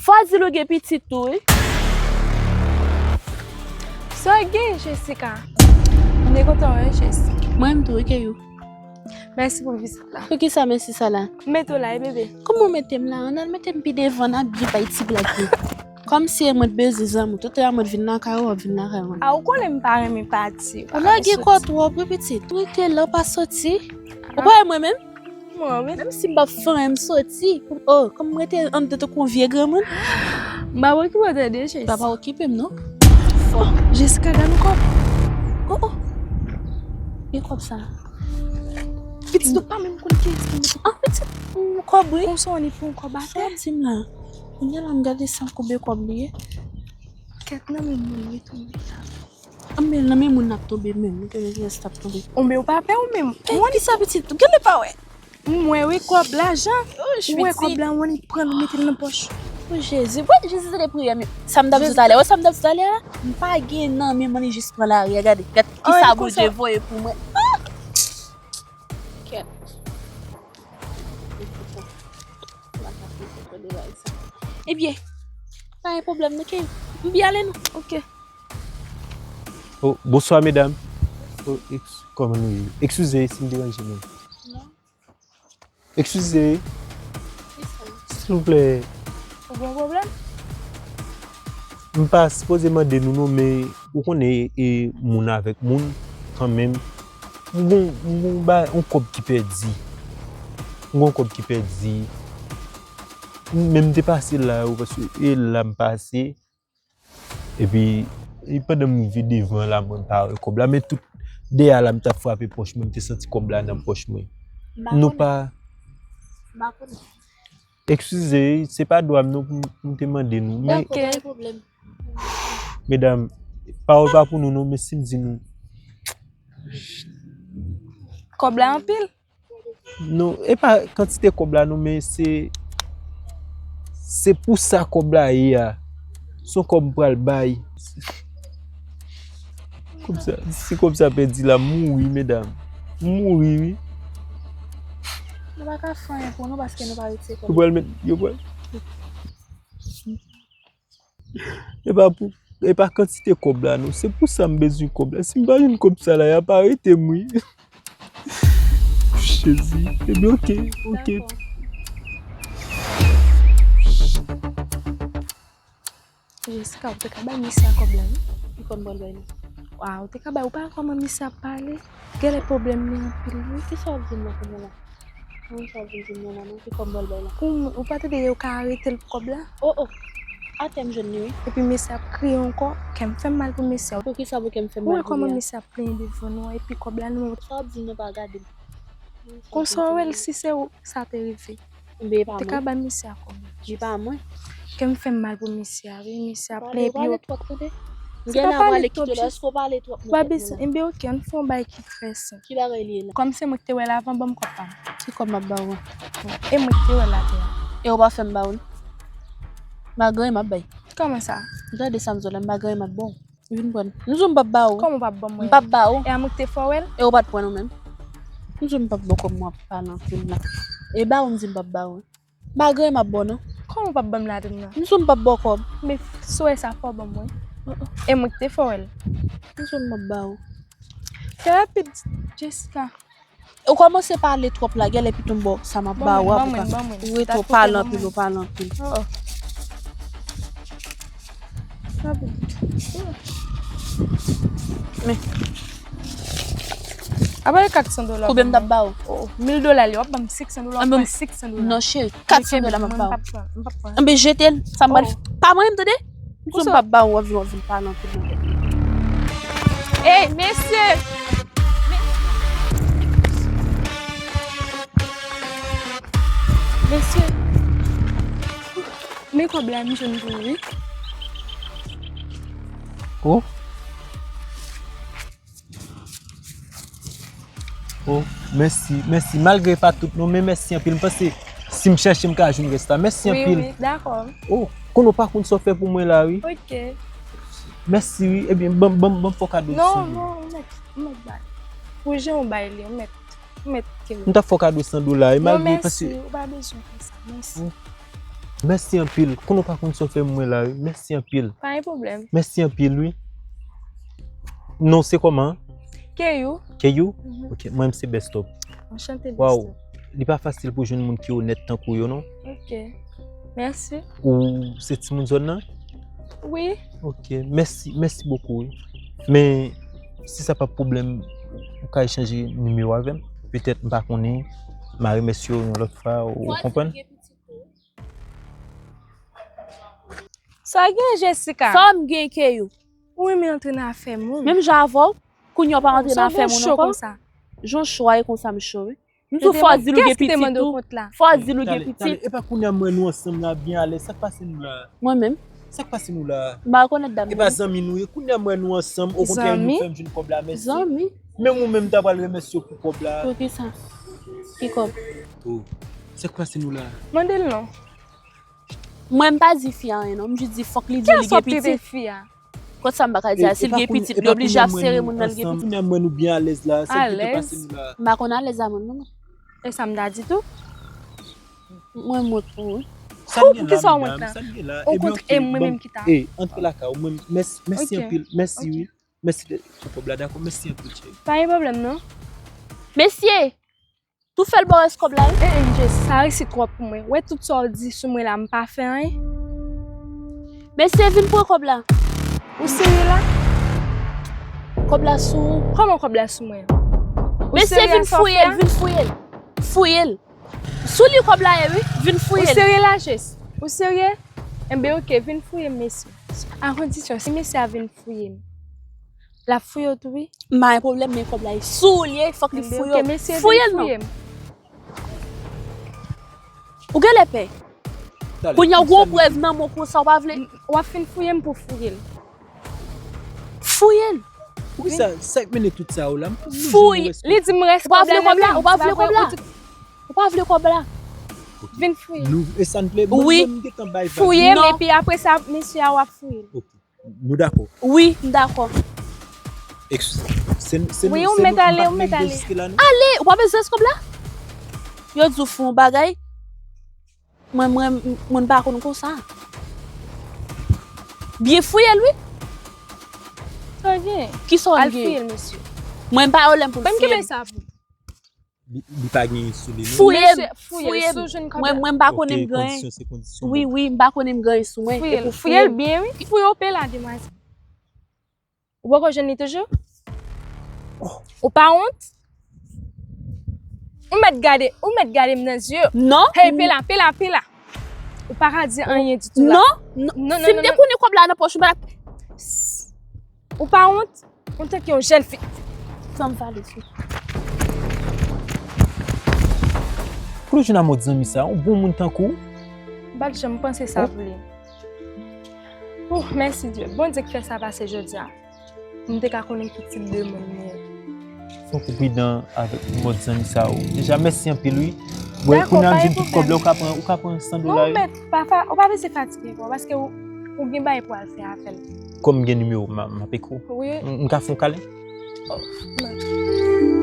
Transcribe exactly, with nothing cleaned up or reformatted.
Fò di l ou gen pitit tou, wi. Sa w gen, Jessica? Mwen kontan wè, Jess. Mwen menm tou, wi, Keyou. Mèsi pou vizit la. Poukisa mèsi sa la? M mete w la, wi, bebe. Kòman w mete m la? Ann al mete m pi devan, n a byen bay ti blag yo. Kòmsi e mwen t bezwen zanmi w. Tout lè mwen t vin lakay ou, w ap vin lakay mwen. A, ou konnen m pa renmen pati. Ou lage kò w twòp, wi, pitit. Ou rete la, w pa soti. Ou pa wè mwen menm? Mwen, wi. Menm si m p ap fè anyen, m soti. Oh, kòm m rete anndan tankou yon vye granmoun. M p ap okipe w tande, Jess. Pa, pa okipe m, non. Fò. Jessica, gade yon kòb. Oh, oh. Gen kòb sa. Pitit, ou pa menm konn kiyès ki mete. Ah, pitit, yon kòb, wi. Konsa, w annik pran yon kòb atè. Sa w di m la. Kounye a la, m gade sa koube kòb li ye. Kèt nan men moun li tonbe la. Anben, nan men moun n ap tonbe menm, nou te gen kiyès t ap tonbe. Anben, ou pa pè ou menm. Ou annik sa pitit, gade pa wè. M wè, wi, kòb la, Jan. Ou wè kòb la, ou annik pran l, ou mete l nan pòch. O Jezi, wè, Jezi tande priyè m. Sa m t ap di talè, wè sa m t ap di talè a? M pa gen nan men m, annik jis pran lari a, gade. Gade kisa Bondye voye pou mwen. Ah! Kèt. Ebyen, pa gen pwoblèm, non, ke m byen ale, non. Ok. Oh, bonswa, medam. Oh, eks-, kòman nou ye? Eskize si m deranje nou. Non. Eskize. Kisa? Silvouplè. Ou gen pwoblèm? M pa sipoze mande nou, non, men ou konnen e moun avèk moun kanmenm. M gon, m gon ba, yon kòb ki pèdi. M gon kòb ki pèdi. Men m te pase la, yo, paske e la m pase. Epi, e pandan m rive devan la, mwen pa wè kòb la, men tout dèyè la, m t ap frape pòch mwen, m te santi kòb la nan pòch mwen. Nou pa. M pa konnen. Eskize, se pa dwa m non pou m, pou m te mande nou, men. Dakò, pa gen pwoblèm. Medam, pawòl pa pou nou non, men si m di nou. Kòb la anpil? Non, e pa kantite kòb la non, men se, se pou sa kòb la ye a. Se yon kòb m pral bay. Kòb sa, si kòb sa pèdi la, m mouri, medam. M mouri, wi. Nou pa ka fè anyen pou nou paske nou pa retire kòb. Yo pral met, yo pral. E pa pou, e pa kantite kòb la non. Se pou sa m bezwen kòb la. Si m pa jwenn kòb sa la, y ap arete m, wi. Jezi. Ebyen, ok, ok. Dakò. Jessica, ou te ka bay mesye a kòb la, wi. Ki kòb m pral bay li? Waw, ou te ka bay, ou pa wè kòman mesye ap pale? Genlè pwoblèm li anpil, wi. Kisa w ap di m nan kounye a la? Mwen sa vin di mwen la, non, ki kòb m pral bay la. Pou mwen, ou pa tande yo ka arete l pou kòb la? Oh, oh. Atè m jwenn li, wi. Epi mesye ap kriye ankò, kè m fè m mal pou mesye a. Poukisa pou kè m fè m mal pou li a? Ou wè kòman mesye ap plenyen devan nou an, epi kòb la nou. Sa w ap di m nan pa gade m. Konsa w wè l si se ou sa te rive. Enben, e pa mwen. Te ka bay mesye a kòb la. Li pa mwen. Kè m fè m mal pou mesye a, wi, mesye a plenyen epi yo. Pale twòp, tande. M gen la pale twòp, jis. Èske w pale twòp nan tèt mwen la? Pa bezwen, enben, ok, ann fè yon bagay ki trè senp. Ki bagay li ye la? Kòm se mwen ki te wè l avan, ban m kòb pa m. Ki kòb m ap ba w an? E mwen ki te wè l atè a. E ou pa fè m ba w li? M pa gen anyen m ap bay. Kòman sa? Ou tande sa m di w la, m pa gen anyen m ap ba w. Vin pran. M di w m p ap ba w. Kòman w p ap ban mwen? M p ap ba w. E a mwen ki te fè w wè l? E ou pa t pran non menm. M di w m p ap ba w kòb, mwen ap pale anpil la. E ba w m di m p ap ba w. M pa gen anyen m ap ba w non. Kòman w p ap ban m ladann nan? M di w m p ap ba w kòb. Men si w wè sa fò w ban mwen. E mwen ki te fè w wè l. M di w m p ap ba w. Fè rapid, Jessica. Ou kòmanse pale twòp la, genlè piton m ba w sa m ap ba w a pou ka. Ou rete w pale anpil, ou pale anpil. Oh, oh. Men. Apa e kat san dola. Konbyen m t ap ba w? Oh, mil dola li, w ap ban m senk san dola, w ap pran senk san dola. Non, cheri, kat san dola m ap ba w. M p ap pran, m p ap pran. Enben, jete l, sa m pral fè. Pa mwen menm, tande? M di w m p ap ba w, w ap vin, w ap vin pale anpil nan tèt mwen. Ey, mesye! Me-, mesye! Men kòb la, m jwenn pou ou, wi. Oh. Oh, mèsi, mèsi. Malgre pa tout non, men mèsi anpil. M panse si m chèche, m ka jwenn rès la. Mèsi anpil. Wi, wi, dakò. Oh, konnen w pa konn sa w fè pou mwen la, wi. Ok. Mèsi, wi. Ebyen, ban, ban, ban m fè w kado san dola. Non, non, ou mèt, ou mèt bay. Pou jan w bay li, ou mèt, ou mèt kenbe. M t ap fè w kado san dola, e malgre paske. Non, mèsi, ou pa bezwen fè sa. Mèsi. Oh. Mèsi anpil. Konnen w pa konn sa w fè mwen la, wi. Mèsi anpil. Pa gen pwoblèm. Mèsi anpil, wi. Non, se kòman? Keyou. Keyou? Mhm. Ok, mwen, m se Best Top. Anchante, Best Top. Waw, li pa fasil pou jwenn moun ki onèt tankou yo, non. Ok. Mèsi. Ou se timoun zòn nan? Wi. Ok, mèsi, mèsi bokou, wi. Men, si sa pa pwoblèm, ou ka echanje nimewo avè m. Petèt, m pa konnen, m a remèsye w yon lòt fwa, ou konprann? Sa gen, Jessica? Sa m gen, Keyou? Ou renmen antre nan afè moun. Menm jan avè w, kounye a w pa antre nan afè moun ankò. Jan w cho a, e konsa m cho, wi. M sou fò di l ou gen pitit tou. Fò di l ou gen pitit. Talè, talè, e pa kounye a m wè nou ansanm la byen alèz. Sa k pase nou la? Mwen menm. Sa k pase nou la? M pa rekonèt dam nan. E pa zanmi nou ye. Kounye a m wè nou ansanm, okontrè nou fè m jwenn kòb la, mèsi. Zanmi? Menm ou menm ta pral remèsye w pou kòb la. Pou kisa? Ki kòb? Oh. Sa k pase nou la? Mande l non. Mwen, m pa di fi a anyen non, m jis di fòk li di li gen pitit. Kiyès w ap trete fi a? Kot sa m pa ka di a? Si l gen pitit, li oblije ap sere moun nan l gen pitit. Kounye a m wè nou byen alèz la, sa k te pase nou la? M pa konn alèz la mwen non. E sa m ta di tou? Mwen m wont pou ou. Sa n gen la, medam? Sa n gen la? Ebyen, ok, e mwen menm ki ta. E, antre lakay ou, mwen, mèsi, mèsi anpil, mèsi wi. Mèsi de, pou kòb la, dakò, mèsi anpil, cheri. Pa gen pwoblèm non. Mesye! Tou fè l ba w rès kòb la, wi. Eh, M J, sa resi twòp pou mwen. Wè tout sa w di sou mwen la, m pa fè anyen. Mesye, vin pran kòb la. Ou serye la? Kòb la sou ou. Kòman kòb la sou mwen? Mesye, vin fouye l, vin fouye l. Fouye l. Sou li kòb la ye, wi. Vin fouye l. Ou serye la, Jess? Ou serye? Enben, ok, vin fouye m, mesye. A kondisyon, si mesye a vin fouye m. L ap fouye w tou, wi. M pa gen pwoblèm, men kòb la e sou ou l ye, fòk li fouye w. Fouye l non. Ou genlè pè. Kounye a w gen yon prèv nan men w konsa, w pa vle. W ap fin fouye m pou fouye l. Fouye l. Poukisa, sa k mennen tout sa yo la? Fouye. Li di m rès kòb la nan men m. Ou pa vle kòb la? Ou pa vle kòb la? Vin fouye m. Wi. Fouye m, epi apre sa, mesye a w ap fouye l. Nou dakò? Wi, m dakò. Wi, ou mèt ale, ou mèt ale. Ale, ou pa bezwen rès kòb la? Yo di w fè yon bagay. Mwen, mwen, mwen pa konn konsa. Byen fouye l, wi. Sa w gen? Kisa w gen? Al fouye l, mesye. Mwen, m pa yo lè m pou l fouye m. Ban m kenbe sa pou. Li, li pa gen sou li, non? Fouye m, fouye m. Mwen, mwen, m pa konnen m gen anyen. Wi, wi, m pa konnen m gen anyen sou mwen. Fouye l, fouye l byen, wi. Fouye w pe la, demwazèl. Ou poko jwenn li toujou? Ou pa wont? Ou mèt gade, ou mèt gade m nan zye. Non. Hey, pe la, pe la, pe la. Ou pa ka di anyen ditou la. Non, non, non, non. Si m te konnen kòb la nan pòch ou, m pa t ap. Ou pa wont? Ou tanke yon jèn fi. Fè m pale sou. Pou l jwenn a mòd zanmi sa, yon bon moun tankou w. M pa t janm panse sa pou li. Ouh, mèsi Dye. Bondye k fè sa pase jodi a. M te ka konnen ki tip de moun li ye. Fòk ou pridan avèk mòd zanmi sa yo. Deja, mèsi anpil, wi. Bon, kounye a m jwenn tout kòb la, ou ka pran, ou ka pran san dola yo. Non, mèt, pa fa-, ou pa bezwen fatige ankò, paske ou, ou gen bagay pou al fè avè l. Kòm m gen nimewo, m a, m ap ekri w. Wi. M, m ka fè w kalen? Oh, mèt.